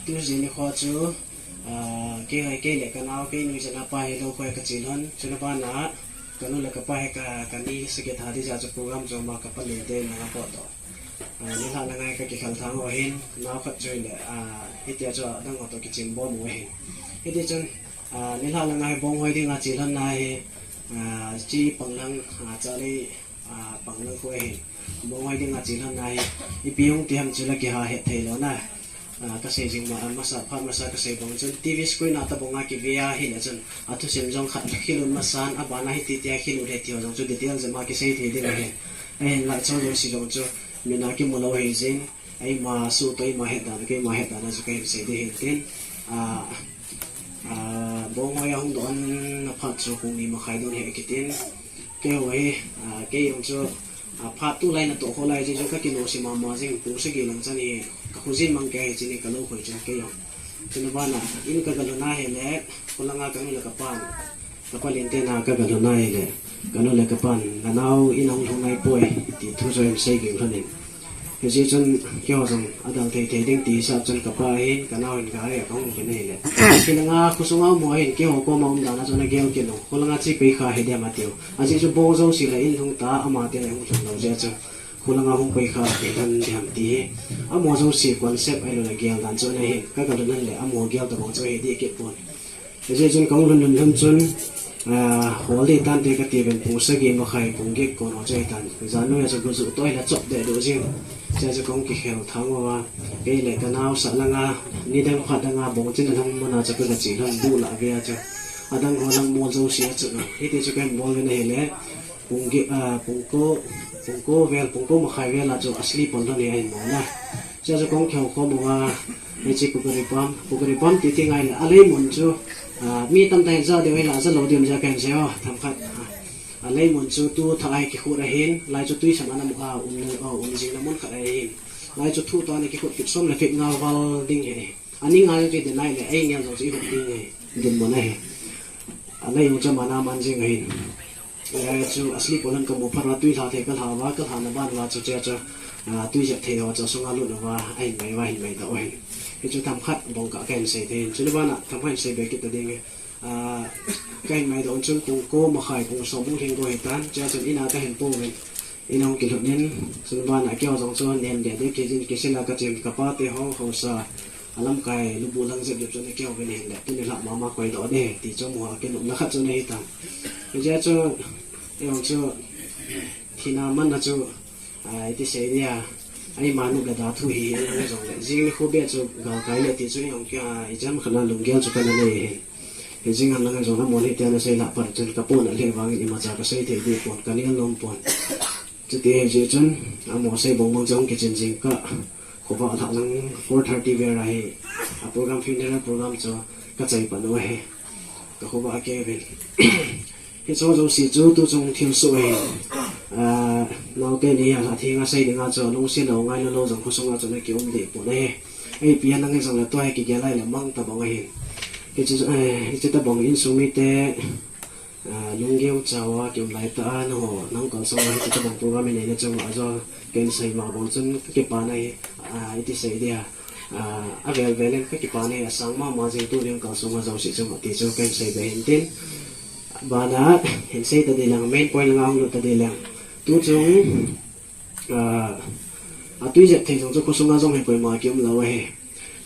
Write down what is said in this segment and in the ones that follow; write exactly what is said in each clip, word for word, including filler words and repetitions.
Tuesday nikho chu, ah, kei, kei le kanao, kei nui jana pa hi lou khoi kache lhon. Chuna bana, kanu le kapa hi ka, kani sagi tha di ja chu program chu ama kapa le te na ka pot to. Ah, nilhah langa hi kakikhel thang u ahin, nao khat chu le, ah, hitia chu adang ho to kichem bom u ahin. Hiti chun, ah, nilhah langa hi bong hoi dinga che lhon na hi, ah, chi panglang, ah, cha le, ah, panglang khu ahin. Bong hoi dinga che lhon na hi, ipi hung ti ham chu la kiha het thei lou na. Ah, kasei jing ma, masa, phat masa kasei bang chun, T V screen a tabang a kive a hile chun, athusim jong khat khel un masan, abana hiti tia khel u le ti ho jong chu detail jema kisei thei ding ahi. Ahin la chon jong si jong chu, mina kimu lou hi jin, eima su to eima het dan, keima het dan a chu kahin sei ding hin tin. Ah, ah, bong hoi a hung doh na phat chu pung ni makhai don hi kitin. Kei ho hi, ah, kei jong chu, ah, phat tulai na toh kho lai jeh chun kakinoh se mama jing, pung sagi lang chan hi, kakhojin mang kei hi chini kalou khoi chun kei jong. Chuna bana, in kaga lhun a hile, kholanga kanu le kapan, kapa lente na kaga lhun a hile, kanu le kapan, nanao in ahung lhung nai poi, ti thu chu ahin sei ging lhon in. Hijeh chun keiho jong adang thei thei ding ti hisap chun kapa hin, kanao hin gari a kahung lhun ahile. Hilanga khosunga um ho hin keiho koma um dan a chun agel kit lou. Kholanga chi peikha hi dem atiu. Ajeh chu bong jouse le in lhung ta, ama te le hung lhun lou jeh chun. Kholanga hung peikha hi dem dem ti hi. Amaho jouse concept ahilou le gel dan chu ana hin. Kaga lhun le amaho gel tabang chu hi dih kit pon. Hijeh chun kahung lhun lhun lhun chun, ah, hol ding tante kati uvin pung sagi makhai pung get kon ho chu ahitan. Jan noi a chu gujuh toh le chop deh doh jing. Chua chu kahung kikhel thang uva. Kei le kanao sah langa, nidang phat danga bong chin alhung mun a chu kaga che lhon bu la ve a chu. Adang ho lang mol jouse a chu. Hiti chu kahin bol uvin ahile. Pung get, ah, pung ko, pung ko vel, pung ko makhai vel a chu asli pon lhon hi ahin bol na. Chua chu kahung kikhel khom uva, hiche Pukeri Pam, Pukeri Pam ti ti ngai le, alei mun chu, ah, mi tamtah in ja deu hila, ja lou deu ja kahin sei o, themkhat, ah, alei mun chu tu thah a hi kikhut ahin, lai chu tui sam ana mu a, um, ah, um jing na mun khat ahin. Lai chu thu to ana kikhut feet som le feet nga val ding hi. Ani nga jong chu i den nai le, ei ngel jong chu i hut ding hi, dinmun ahi. Alei jong chu mana man jing ahin. Lai chu asli pon lhon kamu phat uva, tui lha thei kalha uva, kalha na ban uva chu chua chu, ah, tui jep thei uva chu sunga lut uva, ahin mai uva, ahin mai doh u ahin. Hichu themkhat bong kah kahin sei thei in. Chule bana themkhat hin sei be kit ta ding e. Ah, kahin mai doh un chun pung ko makhai, pung som hung lhing go hitan, chua chun in a kahin pouvin. In ahung kilhut in, chun bana keiho jong chu nen deh deh kei jin, kisil a kachem kapa te ho, haosa, alamkai, lubu lang jep jep chu ana kihou vin ahin le, tuni lhah mama koi doh ding, ti chu amaho kinopna khat chu ana hitan. Hijeh chun, eihon chu, thina manna chu, ah, iti sei dia, eima nop le da thu hi, eihon jong le, jing nikho beh chu, galkai le ti chu, eihon kia, ah, ijat khat na lunggel chu kana nei ahin. Hijing a lang jong amahon hitia ana sei lah phat chun kapohnat lheh vangin imacha kasei thei ding pon, kanel nom pon. Chuti ahijeh chun amaho sei bong bong chu hung kichen jing kah, khovah lhah lang four thirty vel a hi a program, funeral program chu kachai pan u ahi. Kakhovah a kei uvin. Hiche jouse chu tuchung thilsoh ahi. Ah, naote ni a lha theng a sei dinga chu lungset lou, ngailou lou jong khosung a chu ana kium deh pon ahi. Ipi hihen lang jong le tua hi kigel lai le mang tabang ahin. Hiche, eh, hiche tabang insung mite, ah, lunggel chauva kium lai tah a, nangho, nang kalsong a hiche tabang program inei na chunga jong kahin sei ma bang chun kakipah na hi, ah, iti sei dia, ah, avel vel in kakipah na hi asang mama jing, tuni kalsong a jouse chunga ti chu kahin sei be hin tin. Bana hin sei ta ding lang, main point langa hung lut ta ding lang. Tuchung, ah, atui jep thei jong chu khosung a jong hi koima kium lou ahi.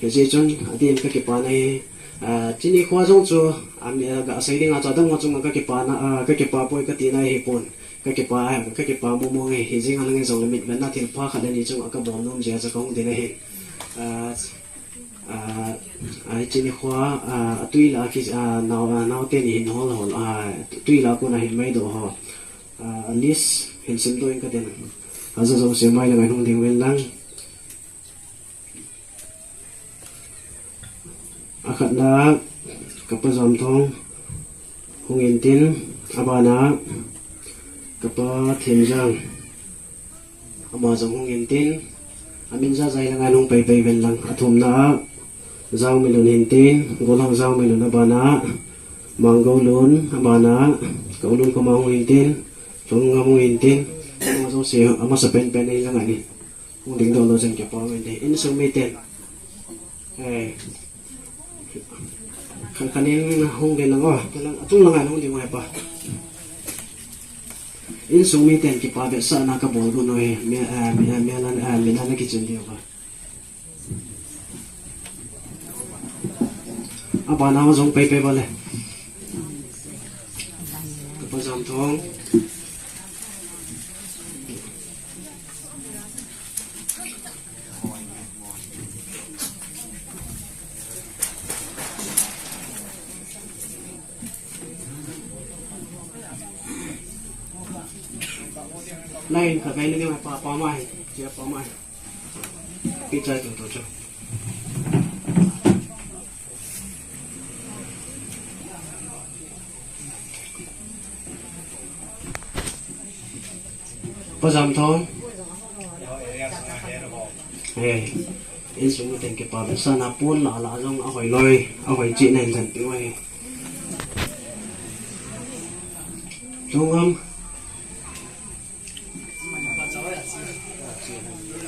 Hijeh chun, adin kakipah na hi, ah, chuni kho jong chu, ah, mi, ah, gasei dinga chu adang ho chunga kakipah na, ah, kakipah poi kati na hi pon. Kakipah, kakipah mong mong ahi, hijing a lang jong le mitvetna thilpha khat le ni chunga kabol nom jeh a chu kahung din ahi. Ah, ah, ah, chuni kho, ah, atui lah a ki, ah, nao, ah, naote ni hin hol hol, ah, tui lah a kon a hin mai doh ho. Ah, list hin sim doh in kadin. Ajo jouse mai langa hung ding uvin lang. Akhatna, kapa Jomthong hung in tin, abana, kapa Themjang, ama jong hung in tin, amin jat jat langa hung pai pai uvin lang. Athumna a, Jangmilun hin tin, Golhang Jangmilun, abana, Manggoulun, abana, Kaulun Khomang hung in tin, Lhunngam hung in tin, ama jouse, amasapen pen in lang ahi. Hung ding doh lou jeng kipah uvin te. Insung miten. Eh, khan khan in hung ding lang o, khan lang, atung lang a hung ding o hepa. Insung miten kipa vetsahna kabol got u hi, mi, eh, mi, eh, mi lan, eh, mi lan a kichen ding o. Abana jong pei pei bale. Kapa Jamthong. Line kha kai na ding pa, pa mai, chia pa mai. Pi chai tu tu chu. Pa Jamthong. Eh, insung miten kipa vetsahna pon la la jong ahoi loi, ahoi cheh na hin chan pi o hi. Tungam.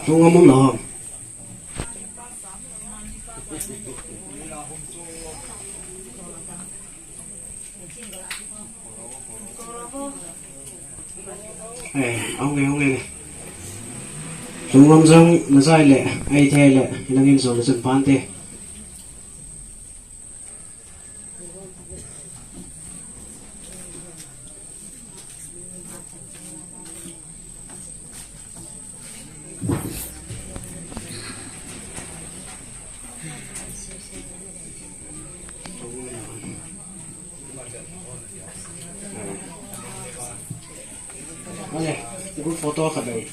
Tungam um la hom. Eh, hung e, hung e. Tungam jong na jai le, ai thei le, nangin jong na chun pan te. Ale, group photo khat dei.